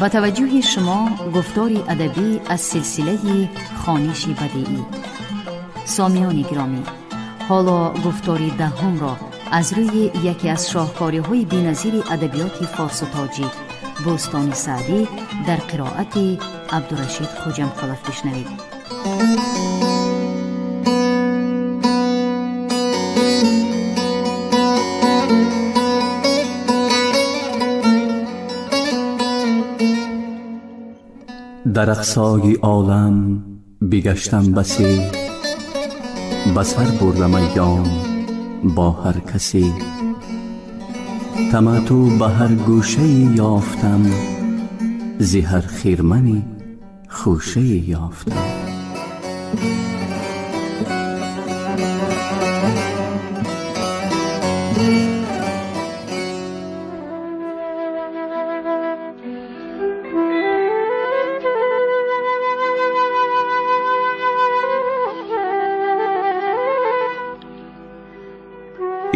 Ба таваҷҷӯҳи шумо гуфтори адабӣ аз силсилаи хониши бадеӣ. Сомиёни гиромӣ, ҳоло гуфтори даҳумро аз рӯи яке аз шоҳкориҳои беназири адабиёти форсу тоҷик, Бӯстони Саъдӣ, дар қироати Абдурашид Хоҷамқулов бишнавед. Дар ақсои олам бигаштам басе, ба сар бурдам айём бо ҳар касе. Таматтӯъ ба ҳар гӯшае ёфтам, зи ҳар хирмане хӯшае ёфтам.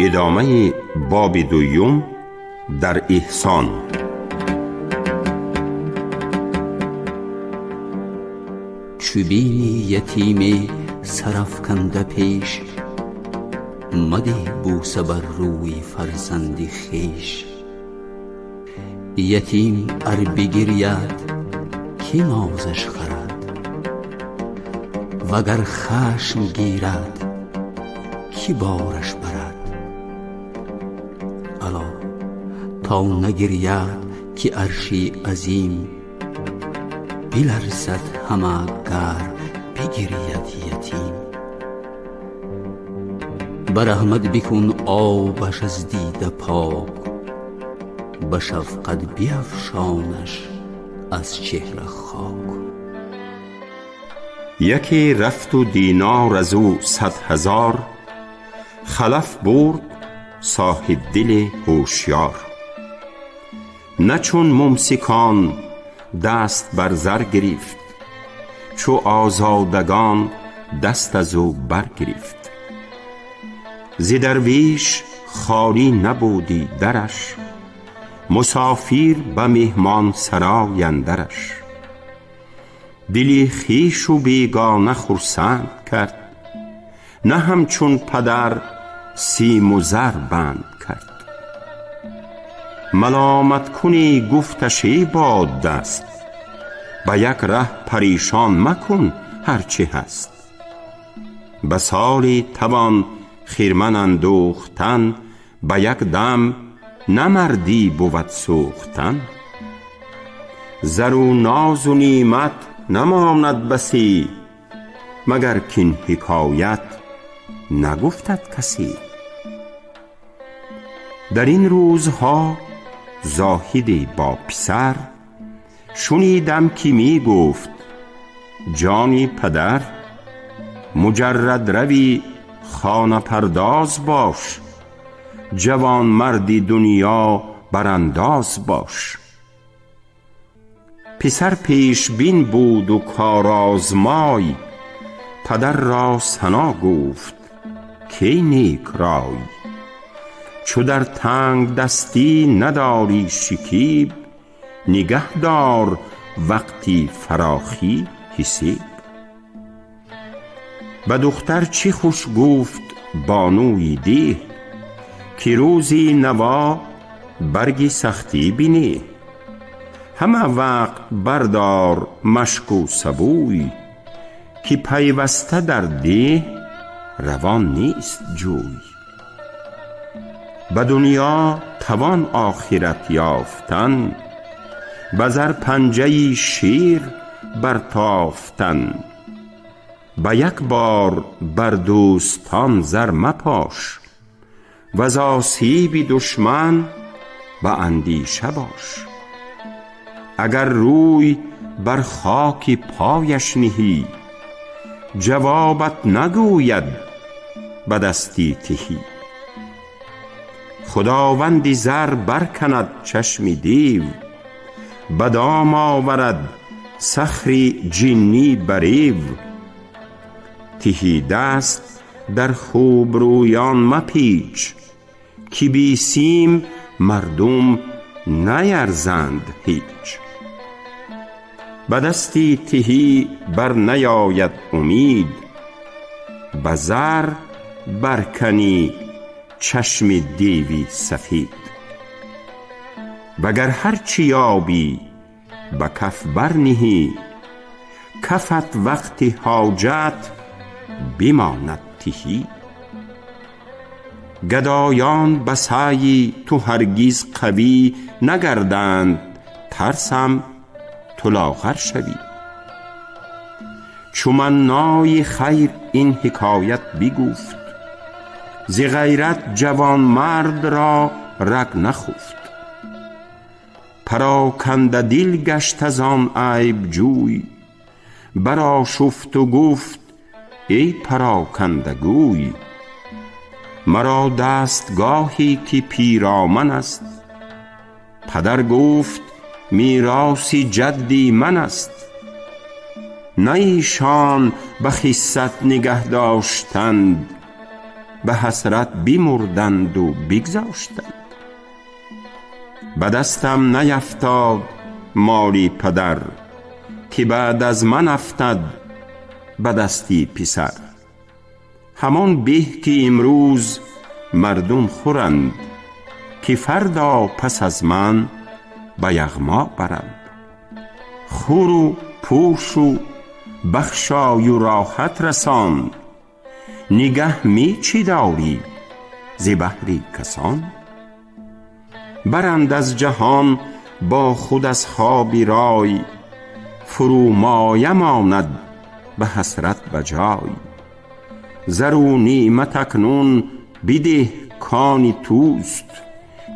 Идомаи боби дуюм дар эҳсон. Чу бини ятиме сарафканда пеш, мадеҳ бӯса бар рӯи фарзанди хеш. Ятим ар бигиряд, кӣ нозаш хӯрад, вагар хашм гирад, кӣ бораш барад? Ало, то нагиряд, ки арши азим биларзад ҳама, гар бигиряд ятим. Ба раҳмат бикун обаш аз дида пок, ба шафқат биафшонаш аз чеҳра хок. Яке рафту динор аз ӯ 100 000, халаф бурд соҳибдили ҳушёр. На чун мумсикон даст бар зар гирифт, чу озодагон даст аз ӯ баргирифт. Зи дарвиш холӣ набудӣ дараш, мусофир ба меҳмонсарой андараш. Дили хешу бегона хурсанд кард, на ҳамчун падар симу зар банд кард. Маломат кунӣ гуфташ: эй боддаст, ба як раҳ парешон макун ҳар чӣ ҳаст. Ба соли тавон хирман андӯхтан, ба як дам на мардӣ бувад сӯхтан. Зару нозу неъмат намонад басӣ, магар кин ҳикоят нагуфтад касе. Дар ин рӯзҳо зоҳиде бо писар шунидам, ки ми гуфт: ҷони падар, муҷаррад рави хонапардоз бош, ҷавонмарди дунё барандоз бош. Писар пешбин буду корозмой, падар ро сано гуфт, кай нек рой. Чу дар тангдастӣ надорӣ шикеб, нигаҳ дор вақти фарохӣ ҳисеб. Ба духтар чӣ хуш гуфт бонуи деҳ, ки рӯзи наво барги сахтӣ бинеҳ. Ҳама вақт бардор машку сабӯй, ки пайваста дар деҳ равон нест ҷӯй. Ба дунё тавон охират ёфтан, ба зар панҷаи шер бартофтан. Ба як бор бар дӯстон зар мапош, ваз осеби душман ба андеша бош. Агар рӯй бар хоки пояш ниҳӣ, ҷавобат нагӯяд ба дасти тиҳӣ. Худованди зар барканад чашми дев, ба дом оварад сахри ҷиннӣ барев. Тиҳидаст дар хубрӯён мапеч, ки бесим мардум наярзанд ҳеч. Ба дасти тиҳӣ бар наёяд умид, ба зар барканӣ чашми деви сафид. Вагар ҳар чӣ ёбӣ, ба каф барниҳӣ, кафат вақти ҳоҷат бимонад тиҳӣ. Гадоён ба саъйи ту ҳаргиз қавӣ нагарданд, тарсам ту лоғар шавӣ. Чу маннои хайр ин ҳикоят бигуфт, зи ғайрат ҷавонмард ро раг нахуфт. Пароканда дил гашт аз он айбҷӯй, барошуфту гуфт: эй парокандагӯй, маро дастгоҳе ки пироман аст, падар гуфт мероси ҷадди ман аст. На эшон ба хиссат нигаҳ доштанд, ба ҳасрат бимурданду бигзоштанд. Ба дастам нафтод моли падар, ки баъд аз ман афтад ба дасти писар. Ҳамон беҳ ки имрӯз мардум хӯранд, ки фардо пас аз ман ба яғмо баранд. Хӯру пӯшу бахшою роҳат расон, нигаҳ ми чӣ дорӣ зи баҳри касон? Баранд аз ҷаҳон бо худ асҳоби рой, фурӯмоя монад ба ҳасрат ба ҷой. Зару неъмат акнун бидеҳ кони туст,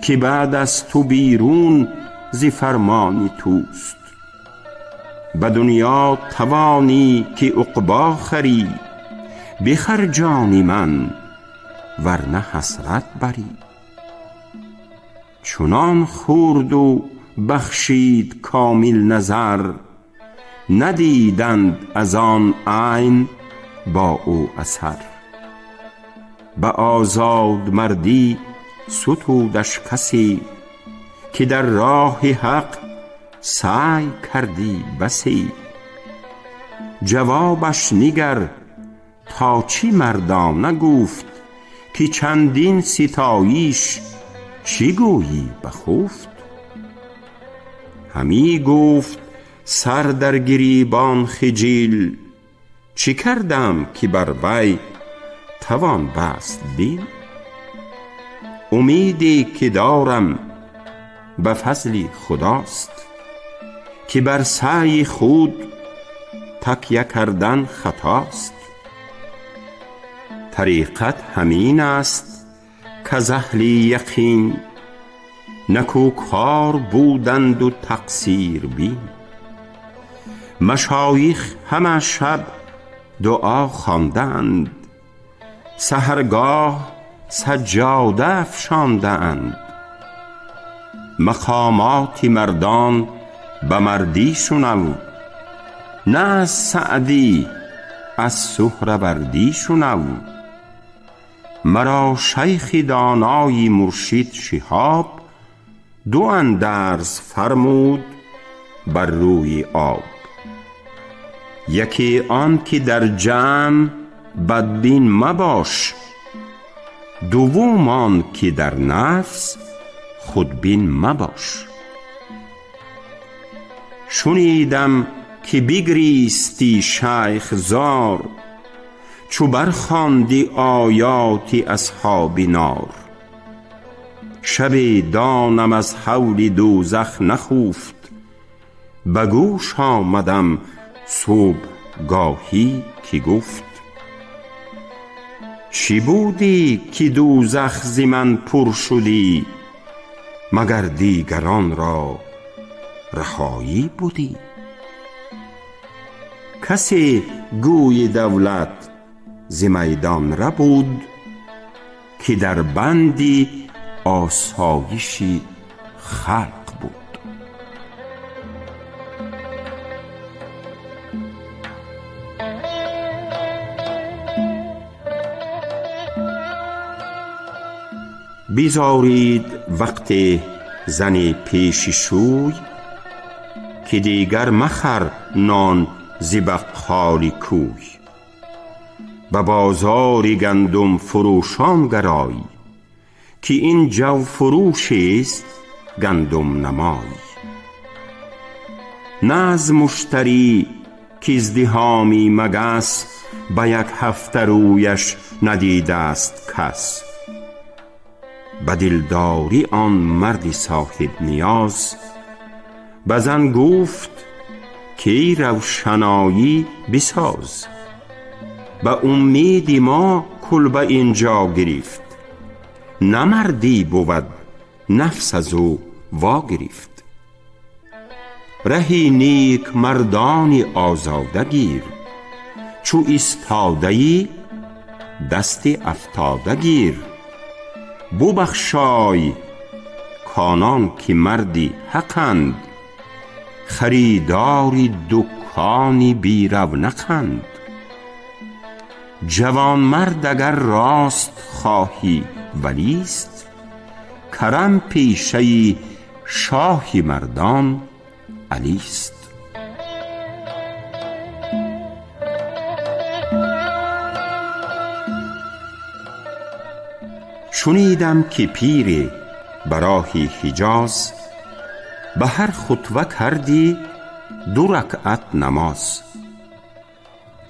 ки баъд аз ту берун зи фармони туст. Ба дунё тавонӣ ки уқбо харӣ, бихар ҷони ман, вар на ҳасрат барӣ. Чунон хӯрду бахшид комил назар, надиданд аз он айн бо ӯ асар. Ба озодмардӣ сутудаш касе, ки дар роҳи ҳақ саъй кардӣ басе. Ҷавобаш нигар то чӣ мардона гуфт, ки чандин ситоиш чӣ гӯйӣ ба хуфт? Ҳамӣ гуфт сар дар гирибон хиҷил, чӣ кардам ки бар вай тавон баст дил? Умеде ки дорам ба фазли худост, ки бар саъйи худ такя кардан хатост. Тариқат ҳамин аст, каз аҳли яқин накӯкор буданду тақсир бин. Машоих ҳама шаб дуо хондаанд, саҳаргоҳ саҷҷода афшондаанд. Мақомоти мардон ба мардӣ шунав, на аз Саъдӣ, аз Суҳравардӣ шунав. Маро шайхи донои муршид Шиҳоб ду андарз фармуд бар рӯи об. Яке он ки дар ҷамъ бадбин мабош, дуввум он ки дар нафс худбин мабош. Шунидам ки бигристӣ шайх зор, чу бархондӣ оёти асҳоби нор. Шабе донам аз ҳавли дӯзах нахуфт, ба гӯш омадам субҳгоҳӣ ки гуфт: чӣ будӣ ки дӯзах зи ман пур шудӣ, магар дигарон ро раҳоӣ будӣ? Касе гӯи давлат зи майдон рабуд, ки дар банди осоиши халқ буд. Бизорид вақте зани пеши шӯй, ки дигар махар нон зи баққоли кӯй. Ба бозори гандум фурӯшон гарой, ки ин ҷавфурӯшест гандум намой. На аз муштарӣ ки издиҳоми магас, ба як ҳафта рӯяш надидаст кас. Ба дилдорӣ он марди соҳиб ниёз ба зан гуфт ки эй равшаноӣ бисоз. Ба умеди мо кулба инҷо гирифт, на мардӣ буд нафс аз ӯ вогирифт. Раҳи нек мардони озода гир, чу истодаӣ дасти афтода гир. Бубахшой конон ки марди ҳақанд, харидори дукони биравнақанд. Ҷавонмард агар рост хоҳӣ валист, карам пешаи шоҳи мардон علیست. شنیدم که پیری به راهی حجاز، به هر خطوه کردی 2 رکعت نماز.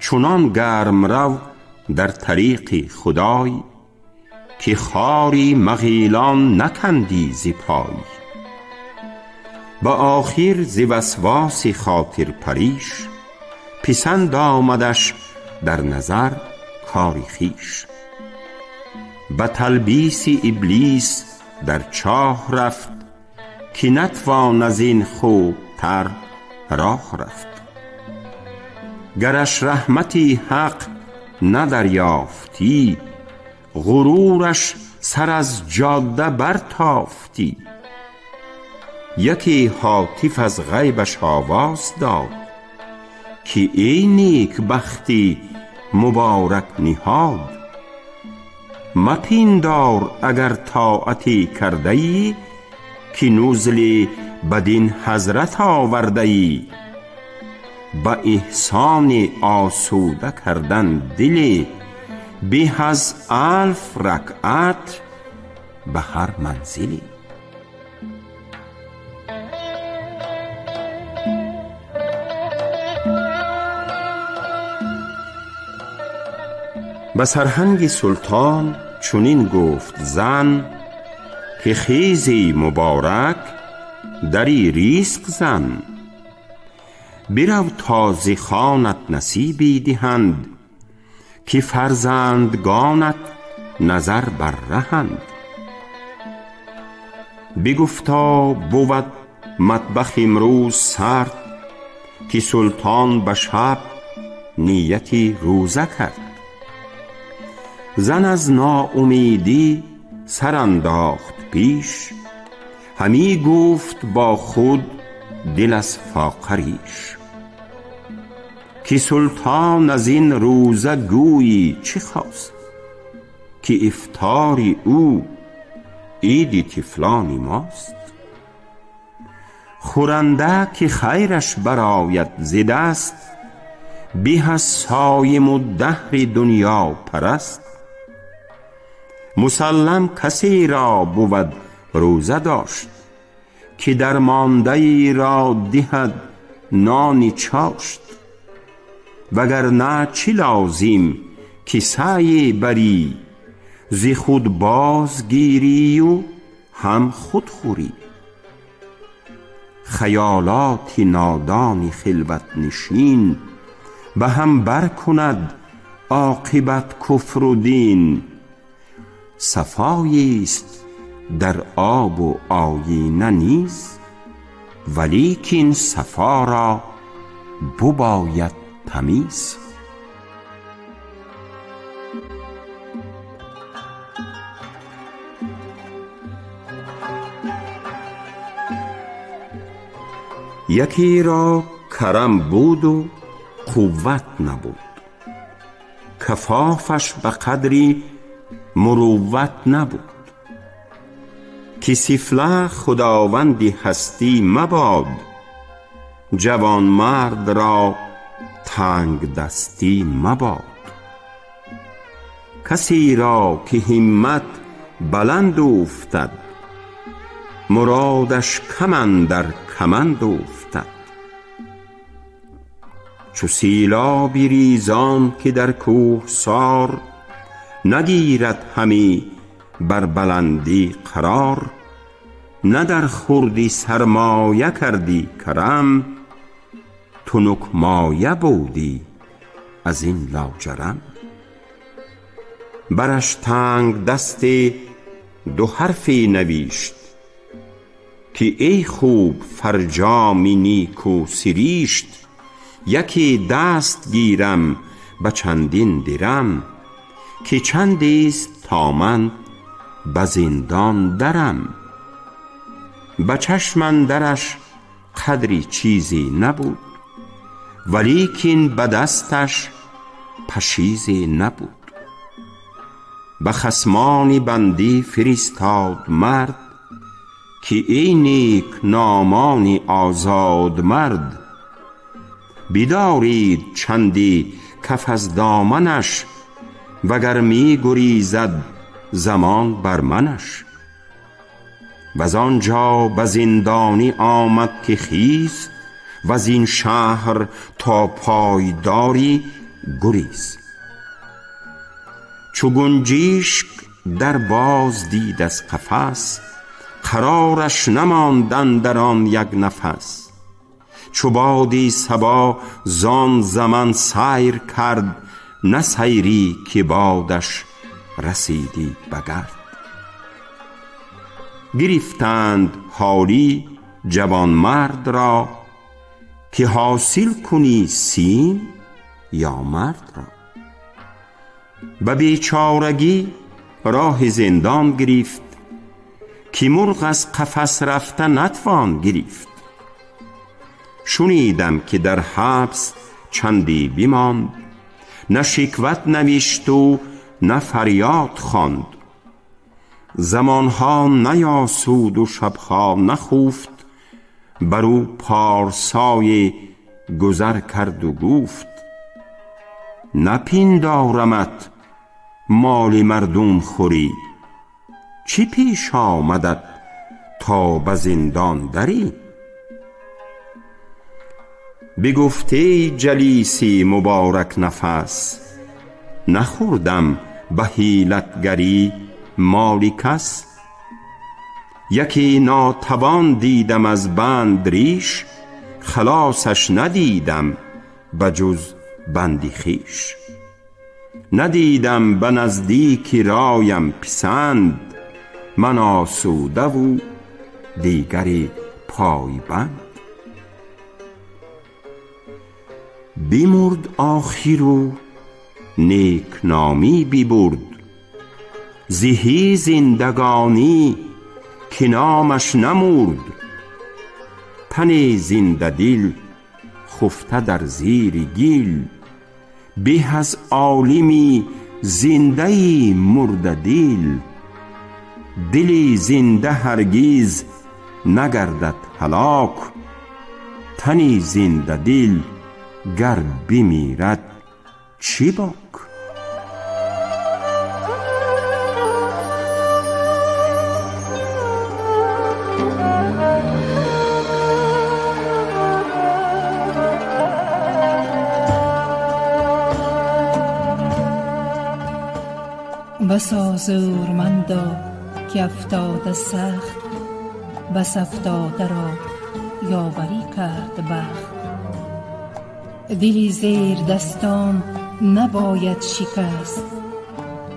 چنان گرم رو در طریق خدای، که خاری مغیلان نکندی ز پای. به آخر ز وسواس خاطر پریش، پسند آمدش در نظر کار خویش. به تلبیس ابلیس در چاه رفت، که نتوان از این خوبتر راه رفت. گرش رحمتی حق ندریافتی، غرورش سر از جاده برتافتی. یکی هاتف از غیبش آواز داد، که ای نیک بختی مبارک نهاد. مپندار اگر طاعتی کرده ای، که نزلی بدین حضرت آورده ای. به احسان آسوده کردن دلی، به از 1000 رکعت به هر منزلی. به سرهنگ سلطان چنین گفت زن، که خیزی مبارک دری ریسق زن. برو تا ز خوانت نصیبی دهند، که فرزندگانت نظر بر رهند. بگفتا بود مطبخ امروز سرد، که سلطان به شب نیتی روزه کرد. زن از ناامیدی سر انداخت پیش، همی گفت با خود دل از فاقه ریش. که سلطان از این روزه گویی چه خواست، که افطار او عید طفلان ماست. خورنده که خیرش برآید ز دست، به از صایم الدهر دنیا پرست. مسلم کسی را بود روزه داشت، که درمانده ای را دهد نان چاشت. وگرنه چه لازم که سعی بری، ز خود بازگیری و هم خود خوری. خیالات نادان خلوت نشین، به هم بر کند عاقبت کفر و دین. صفایی است در آب و آیینه نیز، ولیکن صفا را بباید تمیز. یکی را کرم بود و قوت نبود، کفافش به قدری مروت نبود. که سفله خداوندی هستی مباد، جوانمرد را تنگ دستی مباد. کسی را که همت بلند اوفتد، مرادش کم اندر کمند اوفتد. چو سیلابی ریزان که در کوهسار، نگیرد همی بر بلندی قرار. نه در خردی سرمایه کردی کرم، تنک مایه بودی از این لاجرم. برش تنگ دستی دو حرفی نوشت، که ای خوب فرجام نیکو سرشت. یکی دست گیرم به چندین درم، که چندی است تا من به زندان درم. به چشم اندرش قدری چیزی نبود، ولیکن به دستش پشیزی نبود. به خصمان بندی فرستاد مرد، که ای نیک نامان آزاد مرد. بدارید چندی کف از دامنش، وگر می گریزد زمان بر منش. وز آنجا به زندانی آمد که خیز، وزین شهر تا پایداری گریز. چو گنجشک در باز دید از قفس، قرارش نماند اندر آن یک نفس. چو بادی صبا زان زمن سیر کرد، نه سیری که بادش رسیدی به گرد. گرفتند حالی جوانمرد را، که حاصل کنی سیم یا مرد را. به بیچارگی راه زندان گرفت، که مرغ از قفس رفته نتوان گرفت. شنیدم که در حبس چندی بماند، نه شکوت نوشت و نه فریاد خواند. زمانها نیاسود و شبها نخفت، بر او پارسای گذر کرد و گفت: نپندارمت مال مردم خوری، چه پیش آمدت تا به زندان دری؟ بگفت ای جلیس مبارک نفس، نخوردم به حیلت گری مال کس. یکی ناتوان دیدم از بند ریش، خلاصش ندیدم به جز بند خویش. ندیدم به نزدیک رایم پسند، من آسوده و دیگری پای بند. بمرد آخر و نیک نامی ببرد، زهی زندگانی که نامش نمرد. تن زنده دل خفته در زیر گل، به از عالمی زنده مرده دل. دل زنده هرگز نگردد هلاک، تن زنده دل گر بمیرد چه باک؟ بسا زورمندا که افتاده سخت، بس افتاده را یاوری کرد بخت. دل زیردستان نباید شکست،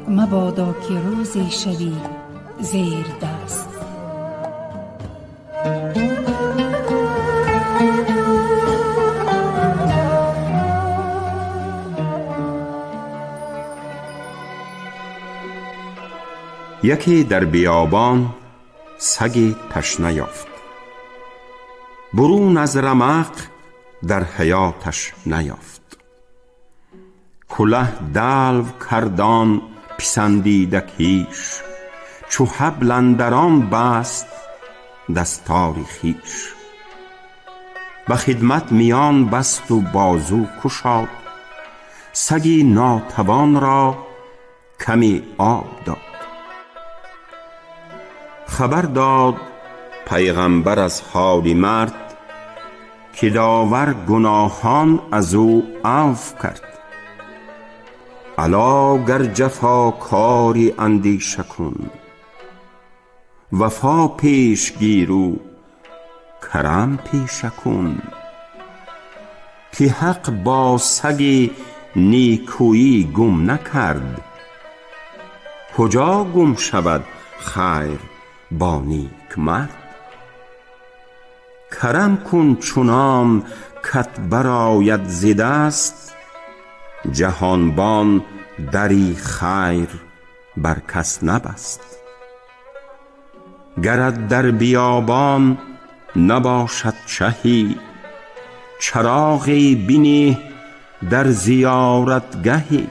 مبادا که روزی شوی زیردست. یکی در بیابان سگی تشنه یافت، برون از رمق در حیاتش نیافت. کله دلو کرد آن پسندیده کیش، چو حبل اندر آن بست دستار خویش. Ба хидмат миён баст у бозу кушод, саги нотавон ро ками об дод. خبر داد پیغمبر از حال مرد، که داور گناهان از او عفو کرد. الا گر جفاکاری اندیشه کن، وفا پیش گیر و کرم پیشه کن. که حق با سگ نیکویی گم نکرد، کجا گم شود خیر با نیک مرد؟ کرم کن چنان کت برآید ز دست، جهانبان دری خیر بر کس نبست. گرت در بیابان نباشد چهی، چراغی بنه در زیارتگهی.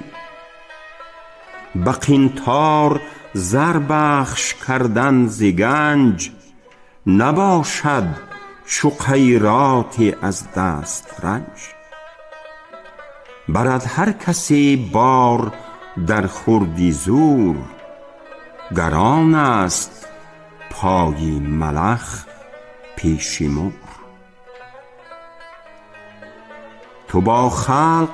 به قنطار زر بخش کردن ز گنج، نباشد چو قیراطی از دست رنج. برد هر کسی بار در خوردی زور، گران است پای ملخ پیش مور. تو با خلق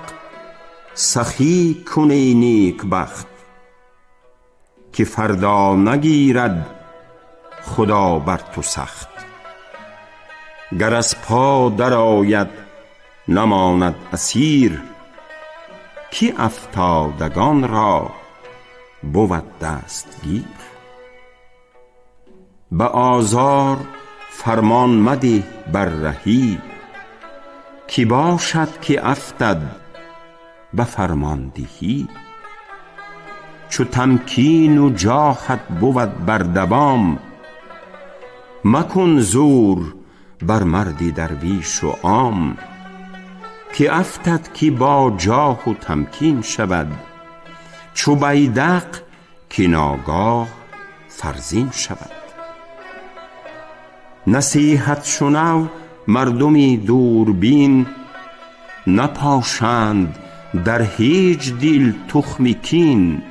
سخی کن ای نیکبخت، که فردا نگیرد خدا بر تو سخت. گر از پا در آید نماند اسیر، که افتادگان را بود دستگیر. به آزار فرمان مده بر رهی، که باشد که افتد به فرماندهی. چو تمکین و جاهت بود بر دوام، مکن زور بر مرد درویش و عام. که افتد که با جاه و تمکین شود، چو بیدق که ناگاه فرزین شود. نصیحت شنو مردمی دوربین، نپاشند در هیچ دل تخم کین.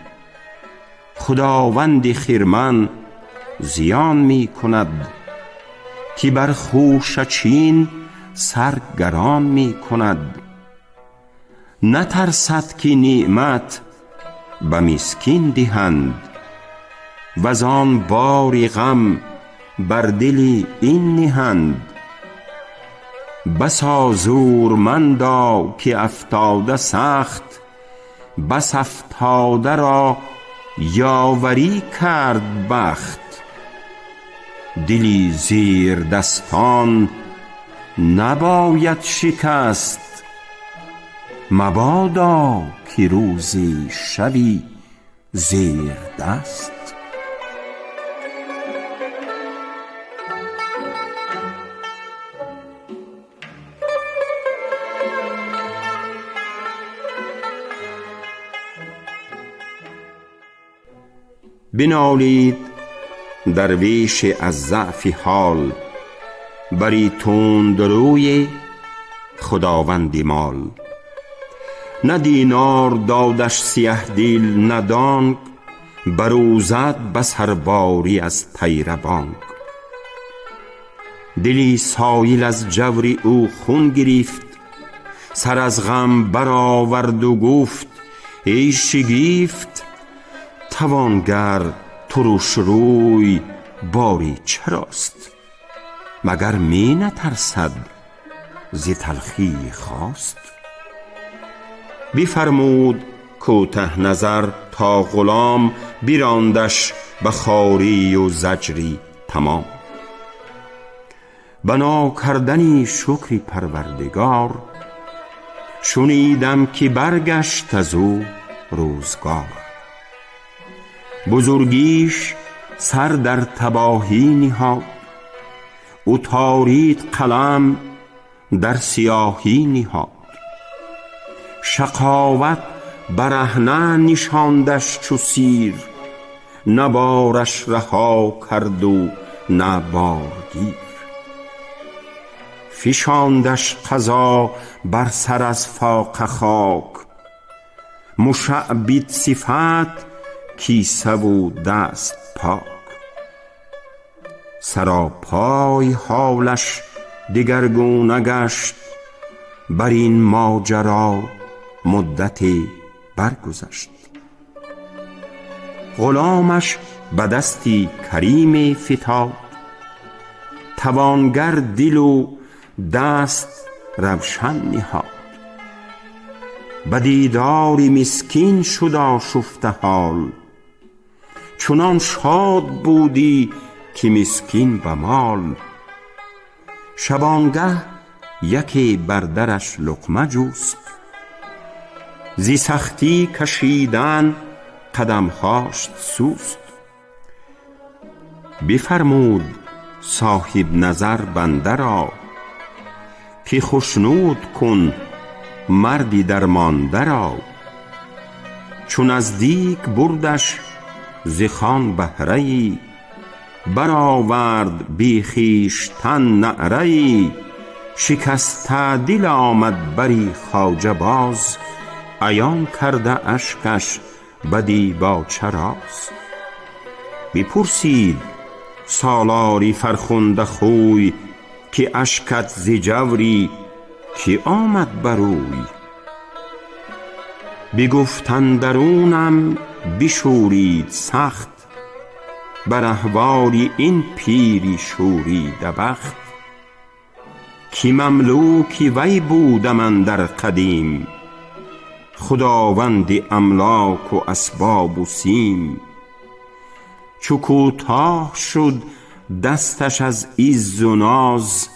خداوند خرمن زیان می کند، که بر خوشه چین سر گران می کند. نترسد که نعمت به مسکین دهند، وزان بار غم بر دل این نهند. بسا زورمندا که افتاده سخت، بس افتاده را یاوری کرد بخت. دلی زیردستان نباید شکست، مبادا که روزی شوی زیردست. بنالید درویش از ضعف حال، بری تندروی خداوند مال. نه دینار دادش سیه دل نه دانگ، بر او زد به سرباری از طیر بانگ. دلی سایل از جور او خون گرفت، سر از غم برآورد و گفت ای شگفت. توانگر ترش روی باری چراست، مگر می نترسد ز تلخی خواست. بفرمود کوته نظر تا غلام، براندش به خواری و زجری تمام. بنا کردنی شکر پروردگار، شنیدم که برگشت از او روزگار. بزرگیش سر در تباهی نهاد، عطارد قلم در سیاهی نهاد. شقاوت برهنه نشاندش چو سیر، نه بارش رها کرد و نه بارگیر. Фишондаш қазо бар сар аз фоқа хок. Мушаъбид сифат, кисаву даст пок. Саропой ҳолаш дигаргуна гашт. Бар ин моҷаро муддате баргузашт. Ғуломаш ба дасти кариме фитод, тавонгар дилу даст равшан ниҳод. Ба дидори мискин шуд ошуфта ҳол, чунон шод будӣ, ки мискин ба мол. Шабонгаҳ яке бар дараш луқма ҷуст, зи сахтӣ кашидан қадамҳош суст. Бифармуд соҳибназар банда ро, ки хушнуд кун марди дармонда ро. Чу наздик бурдаш зи хон баҳрае, баровард бе хештан наърае. Шикастадил омад бари хоҷа боз, عیان کرده اشکش به دیباچه راز. بپرسید سالاری فرخنده خوی، که اشکت ز جوری کی آمد بروی؟ بگفت اندرونم بشورید سخت، بر احوال این پیری شوریده بخت. که مملوک وی بودم اندر قدیم، خداوند املاک و اسباب و سیم. چو کوتاه شد دستش از عز و ناز،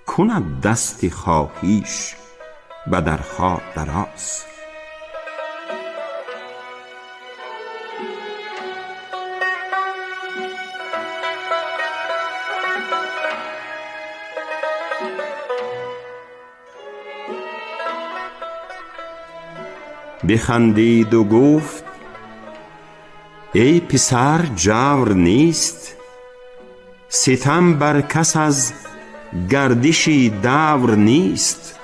کند دست خواهیش به درها دراز. بخندید و گفت ای پسر، جور نیست، ستم بر کس از گردش دور نیست.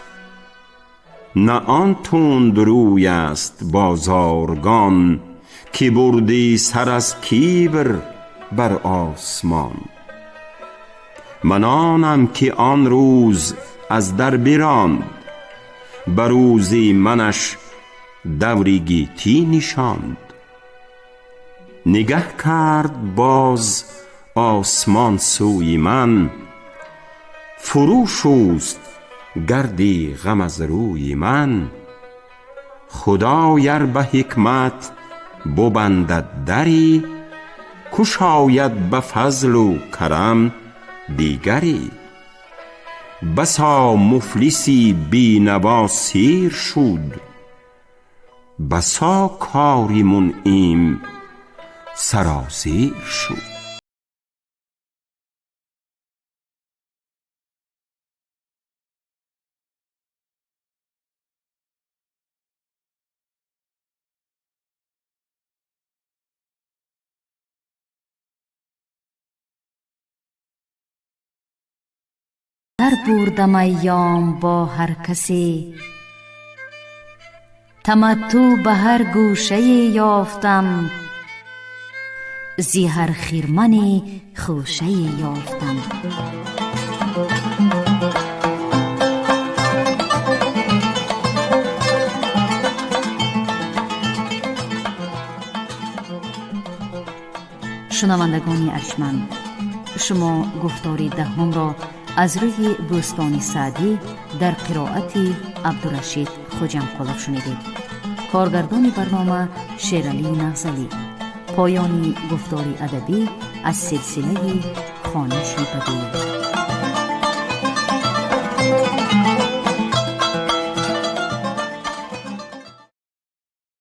نه آن تندروی است بازارگان، که بردی سر از کبر بر آسمان. من آنم که آن روز از در براند، به روزی منش دور گیتی نشاند. نگه کرد باز آسمان سوی من، فرو شست گردی غم از روی من. خدای ار به حکمت ببندد دری، گشاید به فضل و کرم دیگری. بسا مفلسی بینوا سیر شد، بسا کاری منعم سرازیر شد. سر بردم ایام با هر کسی، تمتع به هر گوشه یافتم، زی هر خرمنی خوشه یافتم. Шунавандагони арҷманд, шумо гуфтори даҳумро аз рӯи Бӯстони Саъдӣ дар қироати Абдурашид Хоҷамқулов шунидед. Коргардони барнома Шералӣ Нағзалӣ. Поёни гуфтори адабӣ аз силсилаи Хониши бадеӣ.